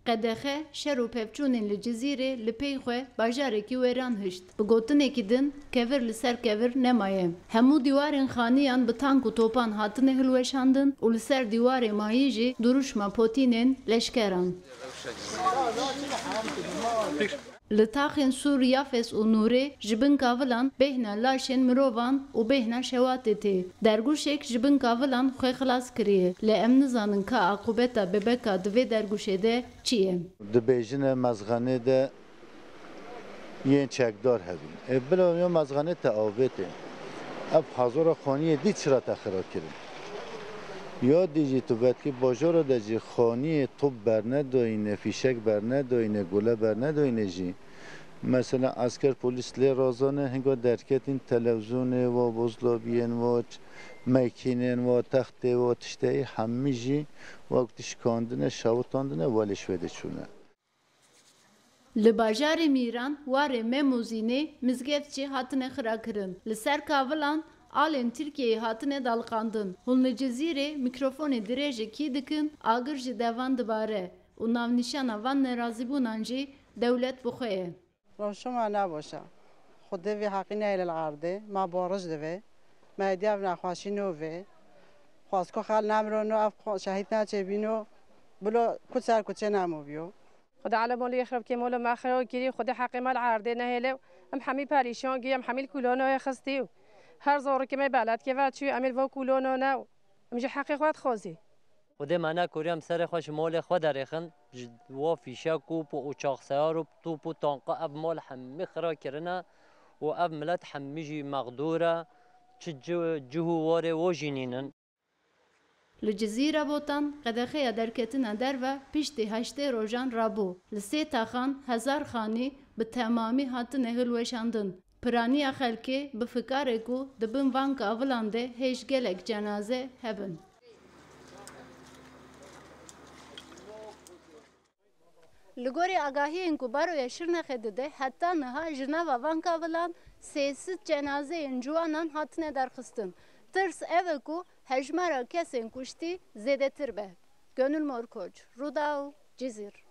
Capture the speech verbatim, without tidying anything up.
Qedexe, şer û pevçûnên li Cizîrê li pey xwe bajarekî wêran hişt. Bi gotinekî din, kevir li ser kevir nemaye. Hemû dîwarên xaniyan bi tank û topan hatine hilweşandin û li ser dîwarê mayî jî duruşma potînên leşkeran. Li taxên Sûr Yafes û Nûrê ji bin kavilan bêhna laşên mirovan û bêhna şewatê tê. Dergûşek ji bin kavilan xwe xilas kiriye, lê em nizanin ka aqûbeta bebeka di vê dergûşê de çi ye? Dibêjine mezxanê de yên çekdar hebin. Ê bila yo mezxanê te avêtê. Ev hazora xaniyê dî çira te xira kirin? Ya dî jî tu vetkî bajara de jî xaniyê top bernedoyîne, fîşek bernedoyîne, gule bernedoyîne jî. Mesela esker polîs lê razane, hinga derketîn televîzyonê wa, bozlabiyên wa, ç-, meykînên wa, textê wa, tişteyî hemî jî wek tişkandine, şewitandine, welê şwê de çûne. Li bajarê Mîran, warê Memûzînê, mizgeft jî hatine xirakirin. Li ser kavilan alên Tirkiyeyê hatine daliqandin. Hûn li Cizîrê mîkrofonê dirêjê kî dikin, agir ji devan dibare û navnîşana van nerazîbûnan jî dewlet bi xwe ye. Rewşa me ne baş e. Xwedê vê heqî nehêle li erdê. Me barij divê. Me hêdî ev nexweşî nû vê. Xwezko xel nemrino, ev xwe-, şehîd neçêbîno. Bilo ku ser kuçê nemo biyo. Xwedê elemo lê xirab kê molo me xirab kirî, Xwedê heqê me li erdê nehêle. Em hemî perîşan gî, em hemî li kulonayê xistî. Her zorikê me beledke ve çû, em ê li vo kulono ne. Em ji heqê xwe dixwazî. Xwedê me nekoriya em serê xwe ji molê xwe derêxin, ji wa fîşek û û çaxseyar û top û tanka ev mol hemî xira kirine û ev milet hemî jî mexdûr e, çi cih, cih û warê wo jî nînin. Li Cizîra Botan qedexeya derketina derve piştî heştê rojan rabû. Li sê taxan hezar xanî bi temamî hatine hilweşandin. Piraniya xelkê bi fikarê ku di bin van kavilan de hêj gelek cenaze hebin. Li gorî agahiyên ku Baroya Şirnexê dide, heta niha ji nava van kavilan sê sed cenazeyên ciwanan hatine derxistin. Tirs ev e ku hejmara kesên kuştî zêdetir be. Gönül Morkoç, Rûdaw, Cizîr.